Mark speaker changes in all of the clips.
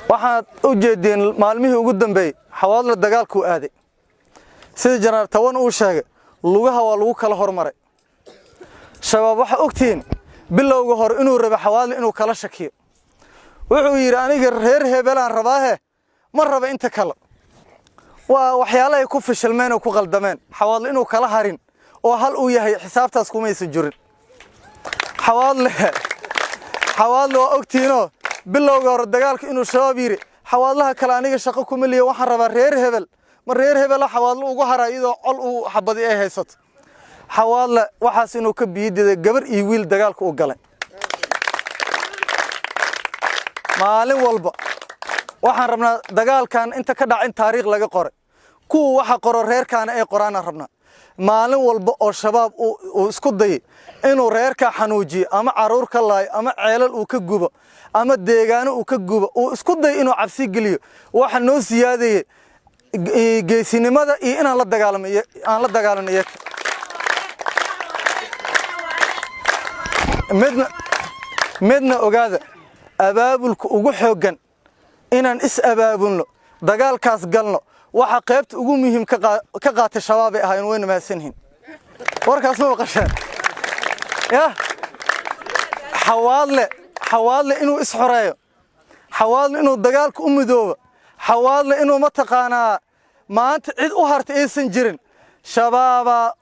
Speaker 1: Waxaad u jeedeen maalmihii ugu dambeeyey Xawaadle dagaalkuu aaday. Sida Jenaraal Tawan uu sheegay, lugaha waa lagu kala hormaray Shabaab. Waxaa ogtihiin bilowga hore inuu rabo Xawaadle inuu kala shakiyo. Wuxuu yidhi, "Aniga reer hebelaan rabaahe, ma raba inta kale." Waa waxyaalahay ku fashilmeen oo ku qaldameen. Xawaadle inuu kala harin oo hal uu yahay xisaabtaas kumaysan jirin. Xawaadle waa ogtihiinoo bilowga hore dagaalka inuu Shabaab yidhi, "Xawaadlaha kale aniga shaqo kuma liya, waxaan rabaa reer hebel." Ma reer hebela Xawaadle ugu hara iyadoo col uu xabadi ay haysato? Xawaadle waxaas inuu ka biyididay, gabar iyo wiil dagaalka u galay. Maalin walba waxaan rabnaa dagaalkan inta ka dhac in taariikh laga qoray, kuwa waxa qoro reerkaana ay qoraanaan rabnaa. Maalin walba oo Shabaab uu isku dayay inuu reerkaa xanuujiyo, ama caruur ka laayo, ama ceelal uu ka gubo, ama deegaano uu ka gubo, uu isku day inuu cabsi geliyo, waxa noo siyaadayay geesinimada iyo inaan la dagaalamo, aan la dagaalano iyaga. Midna ogaada, abaabulka ugu xooggan inaan is abaabulno, dagaalkaas galno, waxa qaybta ugu muhiim ka qaatay Shabaabay ahaayeen. Wayna mahadsanyihiin. Warkaas ma maqashaan? Yah, Xawaadle inuu is xoreeyo, Xawaadle inuu dagaalka u midoobo, Xawaadle inuu mataqaanaa maanta cid u hartay aysan jirin, Shabaabaa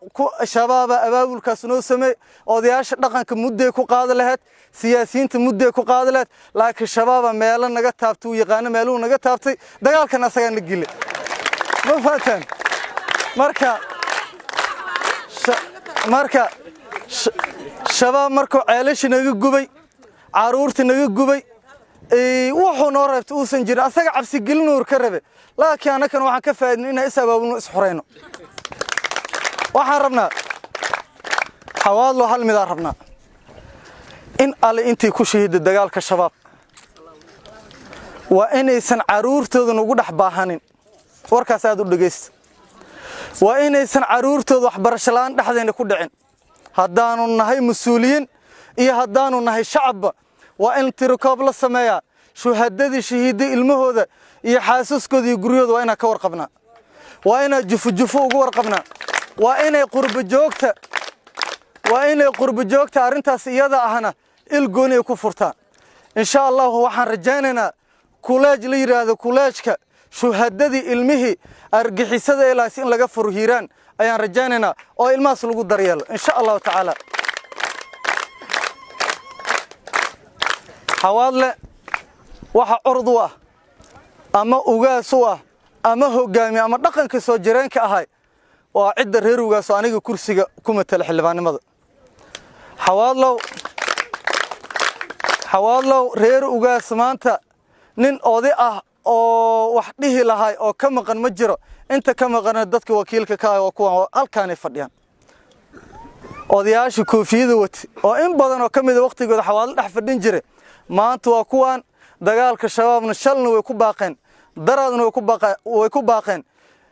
Speaker 1: abaabulkaas noo sameey. Odayaasha dhaqanka mudday ku qaadi lahayd, siyaasiyiinta mudday ku qaadi lahayd, laakiin Shabaaba meelo naga taabtay, uu yaqaano meeluhu naga taabtay. Dagaalkan asagaa na gile, ma fahantaan? Marka Shabaab markuu ceelashii naga gubay, caruurtii naga gubay, wuxuu noo reebtay uusan jirin, asaga cabsigelinuu ka rabe, laakiin annakana waxaan ka faaidnay inaan is abaabulno, is xoreyno. Waxaan rabnaa Xawaadlo hal midaan rabnaa: in alle intii ku shahiiday dagaalka Shabaab waa inaysan caruurtooda nugu dhex baahanin. Warkaas aad u dhegaysta. Waa inaysan caruurtooda waxbarasho la'aan dhexdeena ku dhicin. Haddaanu nahay mas-uuliyiin iyo haddaanu nahay shacabba, waa in tirikoob la sameeyaa. Shuhadadii shahiiday ilmahooda iyo xaasaskooda iyo guryahooda waa inaan ka warqabnaa, waa inaan jufo jufo uga warqabnaa. Waa inay qurbo joogta arrintaas iyada ahna il gooni ay ku furtaan, insha Allahu. Waxaan rajaynaynaa kuleej la yidhaahdo kuleejka shuhadadii ilmihii argixisada ilaas in laga furo Hiiraan ayaan rajaynaynaa, oo ilmahaas lagu daryeelo, insha Allahu tacaala. Xawaadle waxa curd u ah ama ugaas u ah ama hogaamiye ama dhaqanka soo jireenka ahay waa cidda reer ugaas oo aniga kursiga ku matala xildhibaannimada. Xawaadlow, reer ugaas maanta nin oday ah oo wax dhihi lahay oo ka maqan ma jiro. Inta ka maqana dadka wakiilka ka ah waa kuwan halkaanay fadhiyaan, odayaasha koofiyada wati oo in badan oo ka mida waqtigooda Xawaadlo dhex fadhin jiray, maanta waa kuwan. Dagaalka Shabaabna shalna way ku baaqeen, daraadna way ku baaqeen,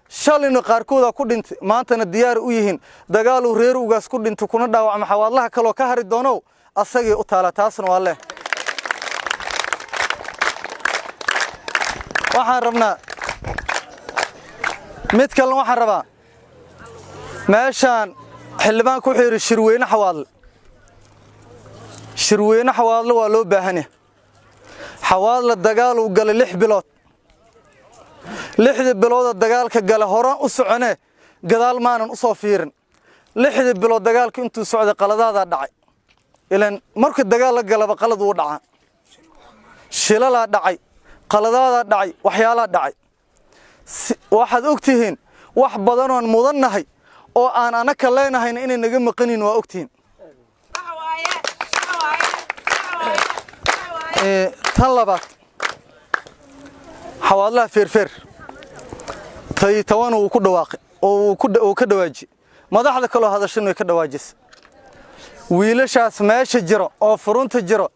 Speaker 1: shalayna qaarkooda ku dhintay, maantana diyaar u yihiin. Dagaaluu reer ugaas ku dhintay kuna dhaawacma Xawaadlaha kaloo ka hari doonow asagay u taala, taasna waa leh. Waxaan rabnaa mid kalena. Waxaan rabaa meeshaan xildhibaanku wuxuu yidhi shirweyne Xawaadle. Shirweyne Xawaadle waa loo baahan yahay. Xawaadle dagaaluu galay 6 bilood. 6dii bilooda dagaalka gala horaan u soconee, gadaal maanan u soo fiirin. 6dii bilood dagaalka intuu socday qaladaadaa dhacay. Ilaan marka dagaal la galaba qalad wuu dhacaa, shilalaa dhacay, qaladaadaa dhacay, waxyaalaa dhacay. Waxaad og tihiin wax badanoon mudannahay oo aan anaka leenahayna inay naga maqanin, waa ogtihiin. Tan labaad, Xawaadlaha Feerfeer tay toban uu ku dhawaaqay oo uu ka dhawaajiyey, madaxda kaloo hadashan way ka dhawaajisay. Wiilashaas meesha jiro oo furunta jiro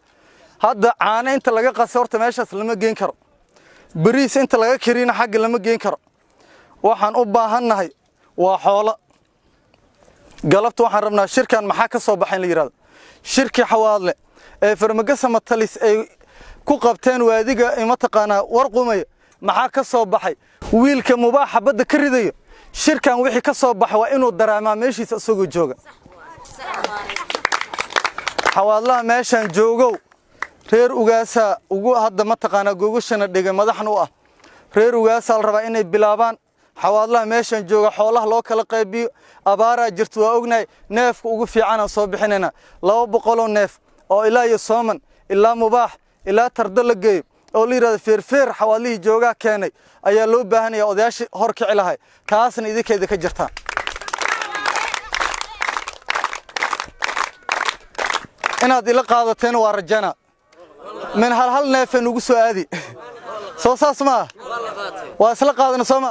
Speaker 1: hadda, caano inta laga qasay horta meeshaas lama geen karo, bariis inta laga kariyna xagga lama geen karo. Waxaan u baahannahay waa xoolo. Galabta waxaan rabnaa shirkan maxaa ka soo baxay in la yidhahdo. Shirkii Xawaadle ee Farmagasa Matalis ay ku Ku qabteen waadiga, mataqaanaa, Warqumaya. Maxaa ka soo baxay? Wiilka Mubaaxa badda ka ridayo, shirkan wixii ka soo baxay waa inuu daraamaa meeshiisa isagoo jooga. Xawaadlaha meeshaan joogow, reer Ugaasaa ugu hadda, mataqaanaa, gogashana dhigay, madaxna u ah reer Ugaasaa la rabaa inay bilaabaan. Xawaadlaha meeshaan jooga, xoolaha loo kala qaybiyo. Abaaraa jirta, waa ognahay. Neefka ugu fiicanaan soo bixinaynaa, 200-oo neef oo ilaa iyo Sooman, ilaa Mubaax, ilaa Tardo la geeyo, oo la yidhahdo feerfeer xawaadlihii joogaa keenay ayaa loo baahanaya. Odayaashii hor kici lahay, taasna idinkeeda ka jirtaa. Inaad ila qaadateen waa rajana. Min hal hal neefee nugu soo aadi soo saas maa? Waa isla qaadana sooma?